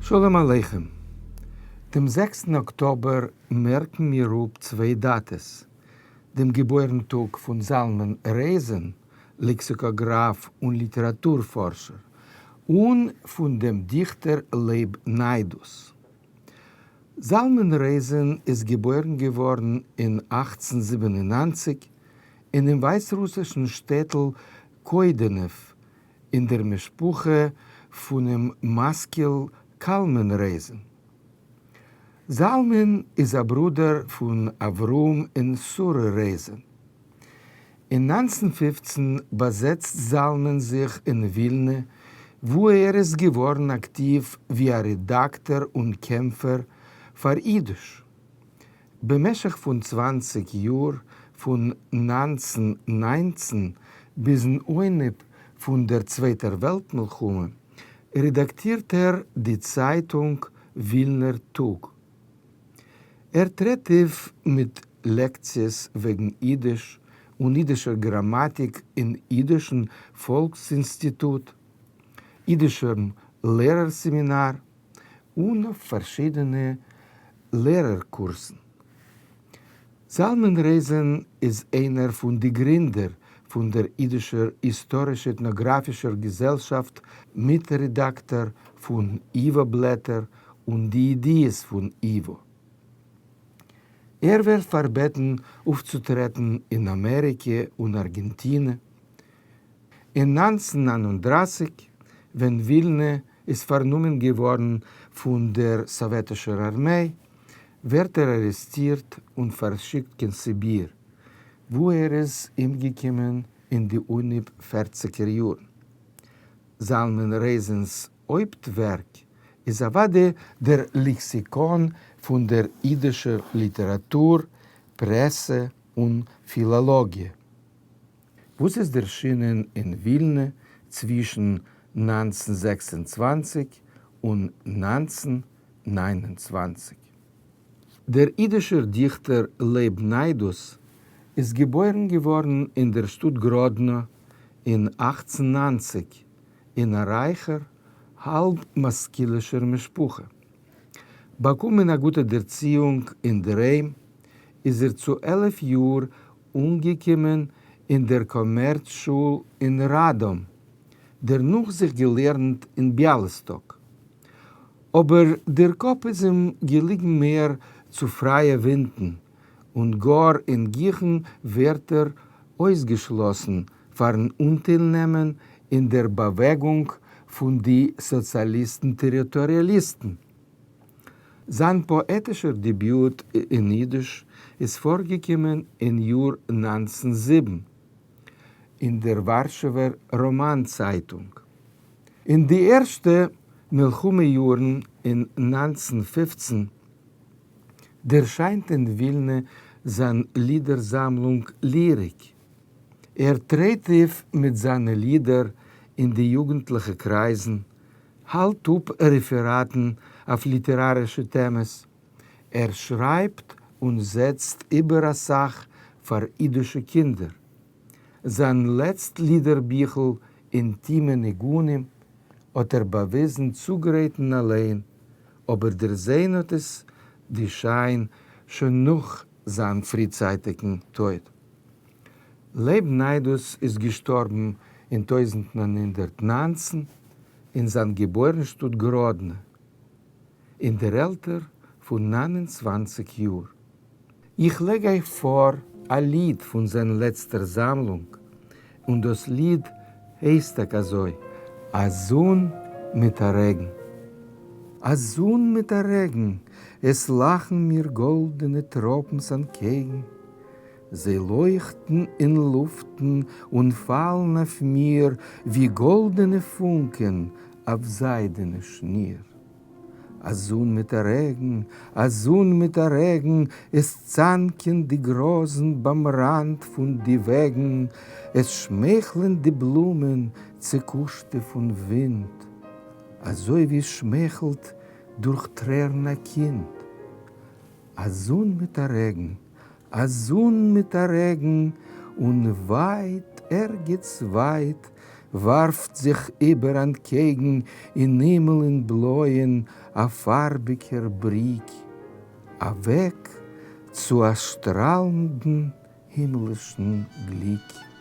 שלום עליכם. דעם זעקסטן אקטאבער מערקן מיר אפ צוויי דאטעס, דעם געבוירן טאג פון זלמן רייזען, לעקסיקאגראף און ליטעראטור פארשער, און פון דעם דיכטער לייב ניידוס. זלמן רייזען איז געבוירן געווארן אין 1897 אינעם ווייסרוסישן שטעטל קוידענעוו אין דער משפחה פונעם משכיל קלמן רייזען. זלמן איז א ברודער פון אברהם און שרה רייזען. אין 1915 באזעצט זלמן זיך אין ווילנע, וואו ער איז געווארן אקטיוו ווי א רעדאקטאר און קעמפער פאר אידיש. במשך פון 20 יאר, פון 1919 ביזן אנהייב פון דער צווייטער וועלט מלחמה, רעדאקטירט ער די צייטונג ווילנער טאג. ער טרעט אויף מיט לעקציעס וועגן אידיש און אידישער גראמאטיק אין אידישן פאלקס-אינסטיטוט, אידישער לערער-סעמינאר און אויף פארשידענע לערער-קורסן. זלמן רייזען איז איינער פון די גרינדער פון דער אידישער היסטאריש-עטנאגראפישער געזעלשאפט, מיטרעדאקטאר פון ייווא בלעטער און די ידיעות פון ייווא. ער ווערט פארבעטן אויפצוטרעטן אין אמעריקע און ארגענטינע. אין 1939, ווען ווילנע איז פארנומען געווארן פון דער סאוועטישער ארמיי, ווערט ער ארעסטירט און פארשיקט קיין סיביר, וואו ער איז אומגעקומען אין די אנהייב פערציגער יארן. זלמן רייזענס הויפט ווערק איז אוודאי דער לעקסיקאן פון דער אידישער ליטעראטור, פרעסע און פילאלאגיע, וואס איז דערשינען אין ווילנע צווישן 1926 און 1929. דער אידישער דיכטער לייב ניידוס איז געבוירן געווארן אין דער שטאט גראדנא אין 1890 אין א רייכער, האלב-משכילישער משפחה. באקומען א גוטע דערציאונג אינדערהיים, איז ער צו 11 יאר אנגעקומען אין דער קאמערץ-שול אין ראדאם, דערנאך זיך געלערנט אין ביאליסטאק. אבער דער קאפ איז אים געליגן מער צו פרייע ווינטן, און גאר אין גיכן ווערט ער אויסגעשלאסן פארן אנטיילנעמען אין דער באוועגונג פון די סאציאליסטן-טעריטאריאליסטן. זיין פאעטישער דעביוט אין אידיש איז פארגעקומען אין יאר 1907 אין דער ווארשעווער ראמאן-צייטונג. אין די ערשטע מלחמה יארן אין 1915 דערשיינט אין ווילנע זיין לידער-זאמלונג ליריק. ער טרעט אויף מיט זיינע לידער אין די יוגנטליכע קרייזן, האלט אפ רעפעראטן אויף ליטערארישע טעמעס. ער שרייבט און זעצט איבער אסאך פאר אידישע קינדער. זיין לעצט לידער-ביכל אינטימע ניגונים האט ער באוויזן צוגרייטן אליין, אבער דערזען האט עס די שיין שוין נאך זיין פריצייטיגן טויט. לייב ניידוס איז געשטארבן אין 1919 אין זיין געבוירן-שטאט גראדנע, אין דער עלטער פון 29 יאר. איך לייג אייך פאר א ליד פון זיין לעצטער זאמלונג, און דאס ליד הייסט טאקע אזוי, א זון מיט א רעגן. א זון מיט א רעגן, עס לאכן מיר גאלדענע טראפנס אנטקעגן, זיי לויכטן אין לופטן און פאלן אויף מיר ווי גאלדענע פונקען אויף זיידענע שניר. אַ זון מיט אַ רעגן, אַ זון מיט אַ רעגן, עס צאַנקען די גראָזן בײַם ראַנד פֿון די וועגן, עס שמייכלען די בלומען, צעקושטע פֿון ווינט, אַזוי ווי עס שמייכלט דורך טרערן אַ קינד. אַ זון מיט אַ רעגן, אַ זון מיט אַ רעגן, און ווײַט, ערגעץ ווײַט, וואַרפֿט זיך איבער אַנטקעגן אין הימל אין בלויען אַ פֿאַרביקער בריק, אַ וועג צו אַ שטראַלנדן הימלישן גליק.